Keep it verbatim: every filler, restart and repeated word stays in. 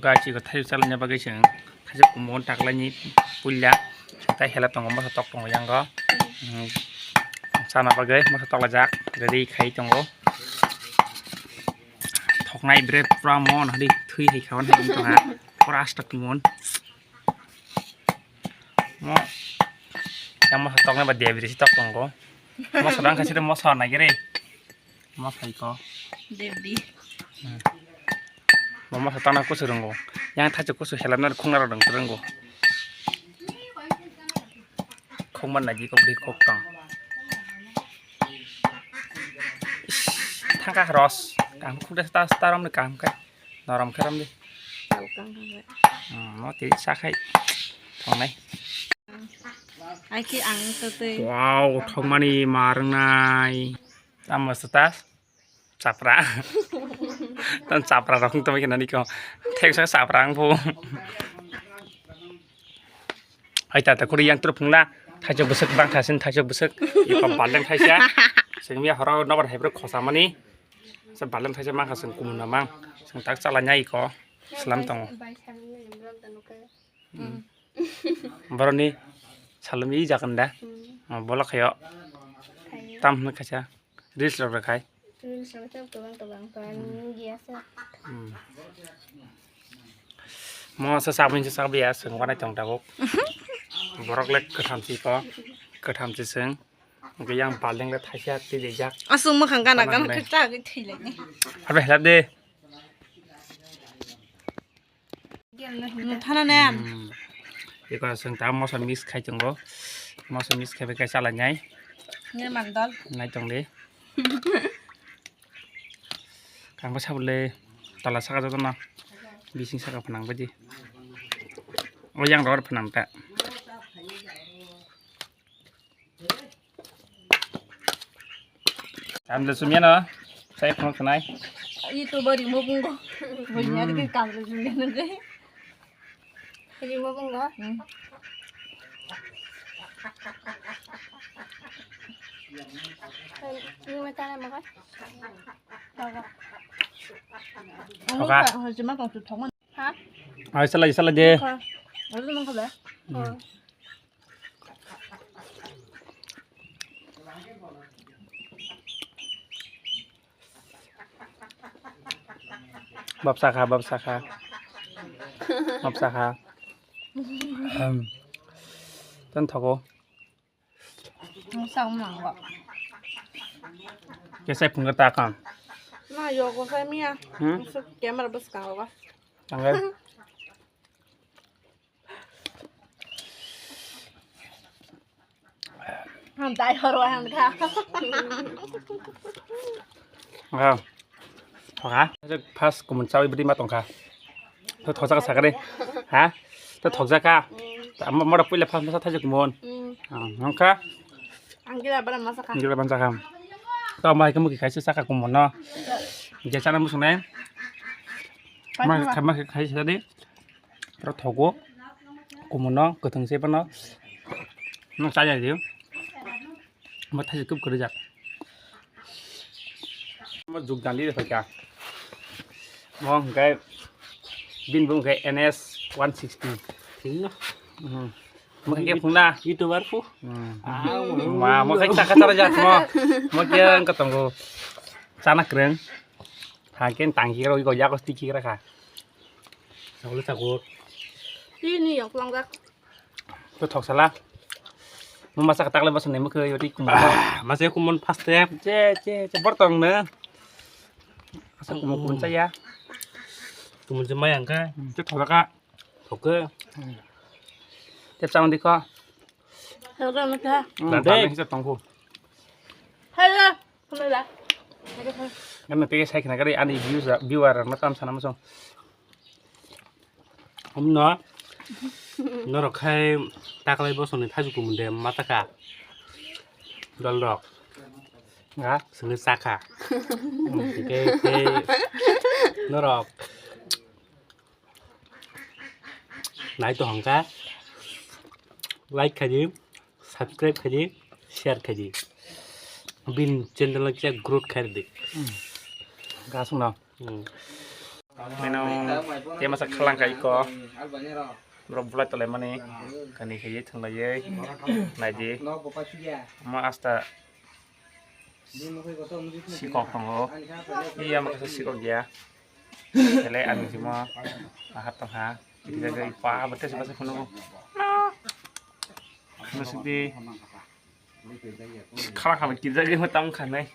Guys, iko thaijak chalani bagwi chwng thaijak kumun taklaini puila tai hela tongo, moso tok tongo yango. Hmm, chana bagwi moso toklajak ready khai tongo. Thoknai bre pura mon hadi thui hai khawan hai tongha pura asta kumun. Mo yang moso toknai ba debri si tok tongo. Moso dang khai si moso nai gere. Mo phaiko. Debdi. Hmm. Mo moso tana kusu rwngo. Yang thachu kusu helamna khungna rok rwngo. Khungma nagi kok di kok tang. Thangka ros. Kang khungda sta sta rom ni kang kai. Norom khe rom di. Tau kang kang kai. Hmm, mo tiri sa khai. Thongnai. Ai ki ang to te. Wow, thokmani ma rwngnai. Tamo sita chapra. Tan chapra rok tongwi khe nani ko. Thek sa chapra ang phu. Hai ta ta kuri yang truk phungna. Thaijak bwswk bang thasin thaijak bwswk. Iko baleng thaisa. Sengmi horo nobar hai bwrwk khosa mani. Sa baleng thaisa mang kha seng kumun na mang. Seng tak chala nyai iko. Slam tongo. Boroni salami jagan da. Hmm. Oh, bola khayo. Khayo. Tam hwn khaisa. Reels rok rwkhai. Reels rok khe kwbang kwbang pan giya se. Hmm. Mo sa sabun se sabiya seng wanai tong tabuk. Borok le kwtham si ko. Kwtham si seng. Hwnkhe yang baleng le thaisa twi rijak. Aswk mwkhang gana gana khe chagwi thwilaini. Abe helap de. Thana ne. Hmm. Eko seng ta moso mix khai tongo. Moso mix khai bai khai chala nyai. Ne mandal. Nai tong de. Kangba sabole tola saka joto no. Bising saka phanang baji. O yang ror phanang ta. Kamle sumya no, sai phone khnai. Itu bari mo bungo. Bari nyari ke kamle sumya no de. Rimo bungo. Hmm. Rimo tara mo ka. Thoka. Hojima tong tu thokma. Ha? Ai sala sala de. Hojima ko le. Hmm. Bapsa kha, bapsa kha. Bapsa kha. Hmm. Tan thogo. Ang sa umang ko. Kesai phungka ta kan. Na yo ko sai mia. Hmm? Camera bus ka ko. Tanggal. Dai horo ang kha. Ha. Thoka. First kumun chawi bidi ma tongkha. To thokjak sakare. Ha? To thokjak ka. Amma mora puila first masa thajak kumun. Nongkha. Ang kira bara masa kha. Ang kira ban sakha. To mai kamu ki khaisa saka kumun no. Je sana musunai. Ma kha ma khaisa di. Oro thogo. Kumuno kwthwng se phano. Nwng chaya di. Mo thaisi kub kwrwi jak. Mo jug dan li phaikha. Mo hwnkhe bini bung khe N S one sixty. Thik no? Mhm. Mo khe phungna. YouTuber phu. Hmm. Ah, ma mo khe chakha chara jak mo. Mo khe wngkha tongo. Chana kwrwng. Hangke tangki rok iko yago tiki kha. Chaklo chakur. Tini yok langjak. To thok sala. Mo masa katak le basa nemo khe yori kum. Masa kumon first step. Che che che bortong ne. Asa kumon kumon chaya. Kumon je mayang ka. Che thok ka. Thok ke. Tep sang dikho. Hello, mata. Hmm, dale. Dale, hisa tongkho. Hello. Hello, da. Ano pege sai khna gari ani views viewer na tam sana muso. Umno. Norok khai taklai bosoni thaju kumunde mataka. Dal rok. Nga sini saka. Ke ke norok. Nai to hongka. Like khaji, subscribe khaji, share khaji. Bin channel khe growth khaidi. Gasung na. Hmm. Meno tema sa khalang kai ko. Bro bulai tolai mani kani khaye thang lai ye. Nai di. Ma asta sikok tongo. Iya ma kasa sikok ya. Tele ang simo ahat tong ha. Kita ga ipa bete sibasa kuno. Nasi di. Khala khala kita ga ma tam khanai.